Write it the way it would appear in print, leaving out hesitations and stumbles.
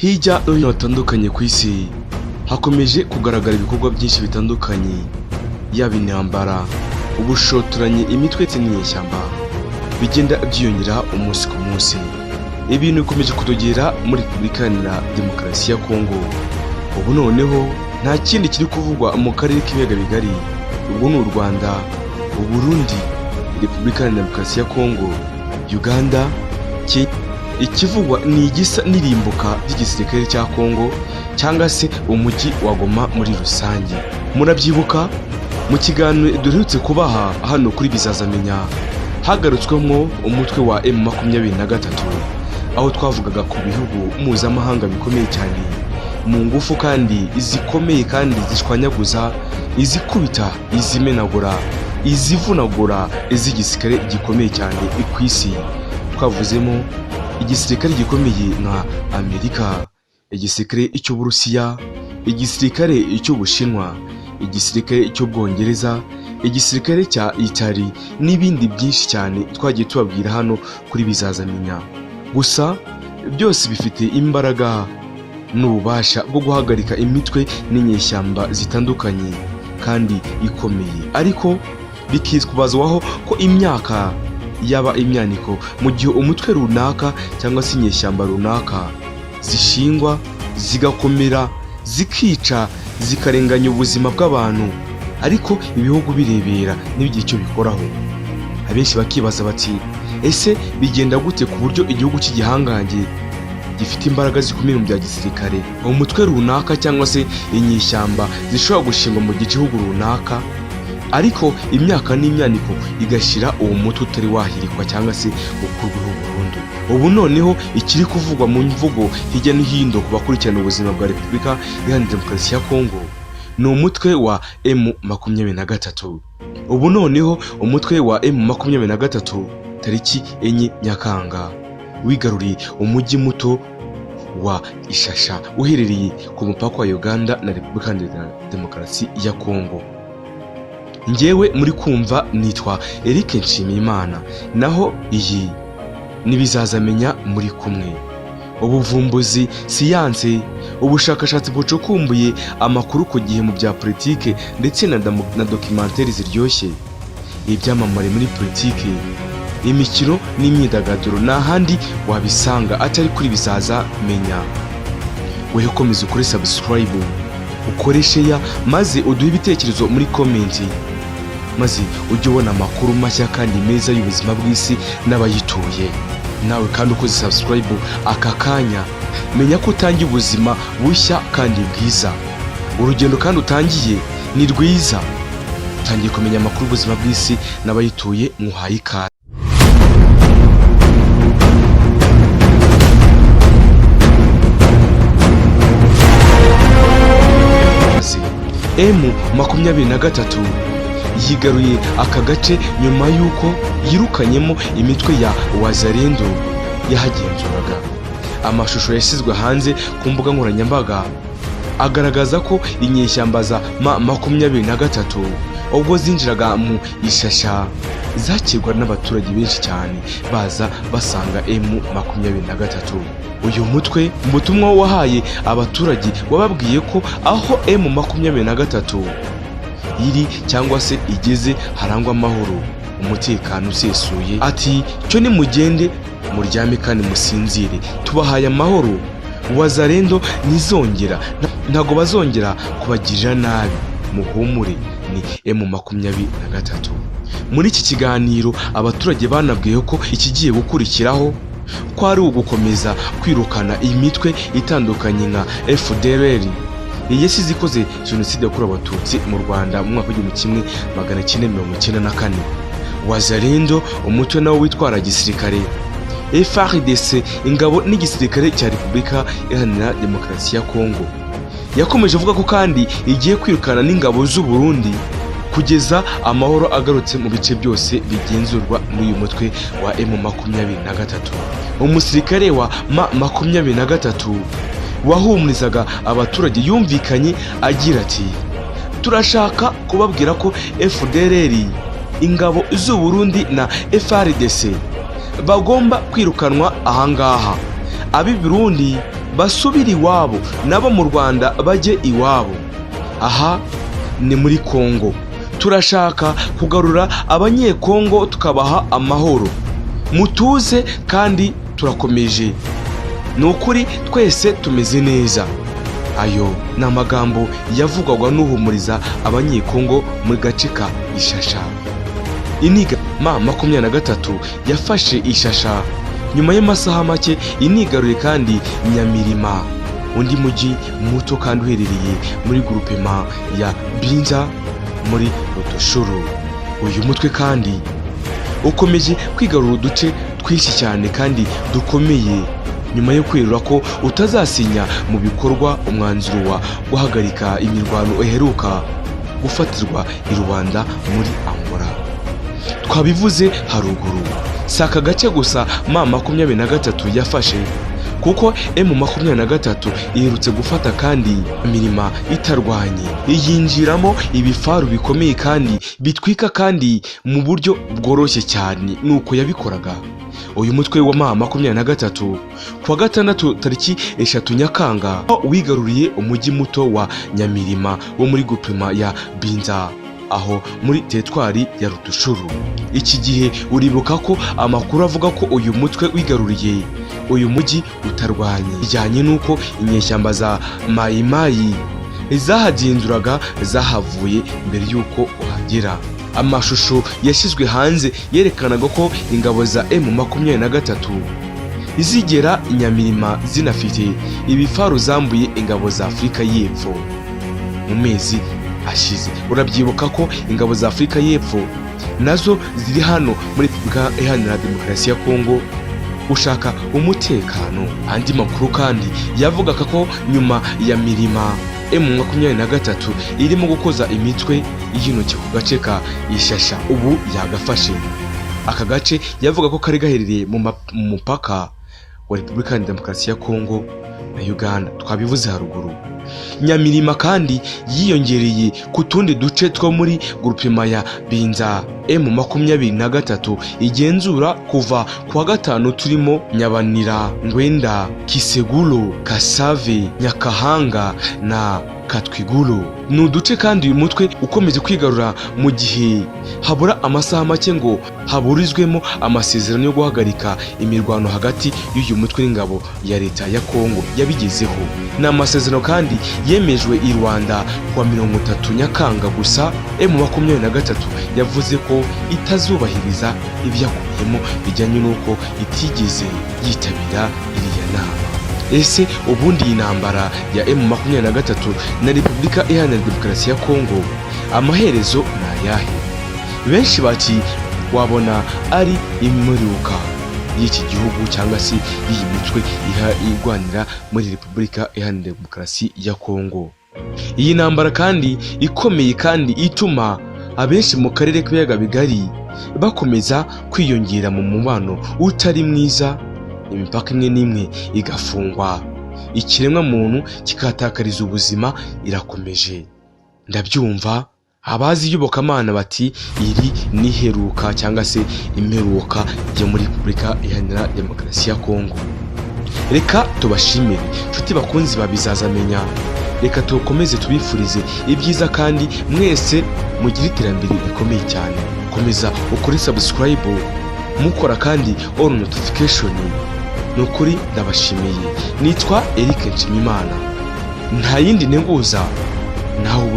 Hirya no hino hatandukanye ku isi hakomeje kugaragara ibikorwa byinshi bitandukanye, yaba intambara, ubushotoranyi, imitwe ndetse n'inyeshyamba bigenda byiyongera umunsi ku munsi. Ibintu bikomeje kudogera muri Repubulika Iharanira Demokarasi ya Kongo. Ubu noneho nta kindi kiri kuvugwa mu karere k'ibiyaga bigari, ubwo ni u Rwanda, u Burundi, Repubulika Iharanira Demokarasi ya Kongo, Uganda, Kenya. Ikivugwa ni igisa n'irimbuka ry'igisirikare cya Kongo cyangwa se umujyi wa Goma muri rusange. Murabyibuka mu kiganiro duherutse kubaha hano kuri Bizazamenya, hagarutswemo umutwe wa M23, aho twavugaga ku bihugu mpuzamahanga bikomeye cyane mu ngufu kandi zikomeye kandi zishwanyaguza, izikubita, izimenagura, izivunagura iz'igisirikare gikomeye cyane ku isi. Twavuzemo igisirikare gikomeye nka Amerika, igisirikare cy'Uburusiya, igisirikare cy'Ubushinwa, igisirikare cy'Ubwongereza, igisirikare cya Itali n'ibindi byinshi cyane twagiye tubabwira hano kuri Bizazamenya. Gusa byose bifite imbaraga n'ububasha bwo guhagarika imitwe n'inyeshyamba zitandukanye kandi ikomeye, ariko bikitwazwaho ko imyaka yaba imyaniko mu gihe umutwe runaka cyangwa se inyeshyamba runaka zishingwa, zigakomera, zikica, zikarenganya ubuzima bw'abantu, ariko ibihugu birebera ntibigire icyo bikoraho. Abenshi bakibaza bati: "Ese bigenda gute ku buryo igihugu cy'igihangange gifite imbaraga zikomeye mu bya gisirikare, umutwe runaka cyangwa se inyeshyamba zishobora gushingwa mu gihugu runaka, ariko imyaka n'imyaniko igashira uwo mutwe utari wahirikwa cyangwa se ukurweho burundu?" Ubu noneho ikiri kuvugwa mu mvugo hirya no hino ku bakurikirana ubuzima bwa Repubulika Iharanira Demokarasi ya Kongo ni umutwe wa M23. Ubu noneho umutwe wa M23 tariki 4 Nyakanga wigaruriye umujyi muto wa Ishasha uherereye ku mupaka wa Uganda na Repubulika Iharanira Demokarasi ya Kongo. Njyewe muri kumva nitwa Eric Nshimiyimana, naho iyi ntibizazamenya muri kumwe. Ubuvumbuzi, siyanse, ubushakashatsi bucukumbuye, amakuru ku gihe mu bya politike ndetse na dokimenteri ziryoshye, ibyamamare muri politike, imikino n'imyidagaduro, nta handi wabisanga atari kuri Bizaza Menya. Weho ukomeza ukore subscribe, ukore share, maze uduhe ibitekerezo muri comment, maze ujye ubona amakuru mashya kandi meza y'ubuzima bw'isi n'abayituye. Nawe kandi ukoze subscribe aka kanya, menya ko utangiye ubuzima bushya kandi bwiza. Urugendo kandi utangiye ni rwiza, utangiye kumenya amakuru y'ubuzima bw'isi n'abayituye. Muhaye ikaze. M23 yigaruye aka gace nyuma y'uko yirukanyemo imitwe ya Wazalendo yahagenzuraga. Amashusho yashyizwe hanze ku mbuga nkoranyambaga agaragaza ko inyeshyamba za M23 ubwo zinjiraga mu Ishasha zakirwa n'abaturage benshi cyane baza basanga M23. Uyu mutwe mu butumwa wahaye abaturage wababwiye ko aho M23 iri cyangwa se igeze harangwa amahoro, umutekano usesuye. Ati: "Cyo nimugende muryame kandi musinzire, tubahaye amahoro. Wazalendo ntizongera, ntabwo bazongera kubagirira nabi, muhumure." Ni M23. Muri iki kiganiro abaturage banabwiye ko ikigiye gukurikiraho ko ari ugukomeza kwirukana imitwe itandukanye nka FDLR, iyi yasize ikoze jenoside yakorewe Abatutsi mu Rwanda mu mwaka w'1994, Wazalendo, umutwe nawo witwara gisirikare, FARDC, ingabo n'igisirikare cya Repubulika Iharanira Demokarasi ya Kongo. Yakomeje avuga ko kandi igiye kwirukana n'ingabo z'u Burundi kugeza amahoro agarutse mu bice byose bigenzurwa n'uyu mutwe wa M23. Umusirikare wa M23 wahumurizaga abaturage yumvikanye agira ati: "Turashaka kubabwira ko FDLR, ingabo z'u Burundi na FARDC bagomba kwirukanwa ahangaha. Ab'i Burundi Basubire iwabo, nabo mu Rwanda bajye iwabo. Aha ni muri Kongo. Turashaka kugarura Abanyekongo, tukabaha amahoro. Mutuze kandi turakomeje, ni ukuri twese tumeze neza." Ayo ni amagambo yavugwaga n'uhumuriza Abanyekongo mu gace ka Ishasha. Iniga M23 yafashe Ishasha nyuma y'amasaha make inigaruye kandi Nyamirima, undi mujyi muto kandi uherereye muri groupement ya Binza muri Rutshuru. Uyu mutwe kandi ukomeje kwigarura uduce twinshi cyane kandi dukomeye, nyuma yo kwerura ko utazasinya mu bikorwa umwanzuro wa guhagarika imirwano uheruka gufatirwa i Luanda muri Angola. Twabivuze haruguru, si aka gace gusa M23 yafashe, kuko M23 iherutse gufata kandi Mirima itarwanye, iyinjiramo ibifaru bikomeye kandi bitwika kandi mu buryo bworoshye cyane. Nuko yabikoraga uyu mutwe wa M23. Kuwa gatandatu tariki 3 Nyakanga wigaruriye umujyi muto wa Nyamirima wo muri groupement ya Binza, aho muri teritwari ya Rutshuru. Iki gihe uribuka ko amakuru avuga ko uyu mutwe wigaruriye uyu mujyi utarwanye, bijyanye n'uko inyeshyamba za Mayimayi zahagenzuraga zahavuye mbere y'uko uhagera. Amashusho yashyizwe hanze yerekanaga ko ingabo za M23 zigera Nyamirima zinafite ibifaru zambuye ingabo za Afurika y'Epfo mu mezi ashize. Urabyibuka ko ingabo za Afurika y'Epfo nazo ziri hano muri Repubulika Iharanira Demokarasi ya Kongo gushaka umutekano. Andi makuru kandi yavugaga ko nyuma ya Mirima, M23 irimo gukoza imitwe y'intoki ku gace ka Ishasha ubu yagafashe. Aka gace yavuga ko kari gaherereye mu mupaka wa Repubulika Iharanira Demokarasi ya Kongo na Uganda. Twabivuze haruguru, Nyamirima kandi yiyongereye ku tundi duce two muri groupement ya Binza M23 igenzura kuva kuwa gatanu, turimo Nyabanira, Ngwenda, Kiseguro, Kasave, Nyakahanga na Katwiguro. Ni uduce kandi uyu mutwe ukomeje kwigarura mu gihe habura amasaha make ngo haburizwemo amasezerano yo guhagarika imirwano hagati y'uyu mutwe n'ingabo ya leta ya Kongo yabigezeho. Ni amasezerano kandi yemejwe i Luanda kuwa 30 Nyakanga, gusa M23 yavuze ko itazubahiriza ibyakubiyemo bijyanye n'uko itigeze yitabira iriya nama. Ese ubundi iyi ntambara ya M23 na Repubulika Iharanira Demokarasi ya Kongo amaherezo ni ayahe? Benshi bati wabona ari imperuka y'iki gihugu cyangwa se y'iyi mitwe irwanira muri Repubulika Iharanira Demokarasi ya Kongo. Iyi ntambara kandi ikomeye kandi ituma abenshi mu karere k'ibiyaga bigari bakomeza kwiyongera mu mubano utari mwiza, imipaka imwe n'imwe igafungwa, ikiremwa muntu kikahatakariza ubuzima, irakomeje. Ndabyumva abazi iyobokamana bati iri ni iheruka cyangwa se imperuka yo muri Repubulika Iharanira Demokarasi ya Kongo. Reka tubashimire, inshuti bakunzi ba Bizazamenya. Reka tukomeze tubifurize ibyiza kandi mwese mugire iterambere rikomeye cyane. Komeza ukore subscribe, mukora kandi all notification. Ni ukuri ndabashimiye. Nitwa Eric Nshimimana, nta yindi nteguza nawe.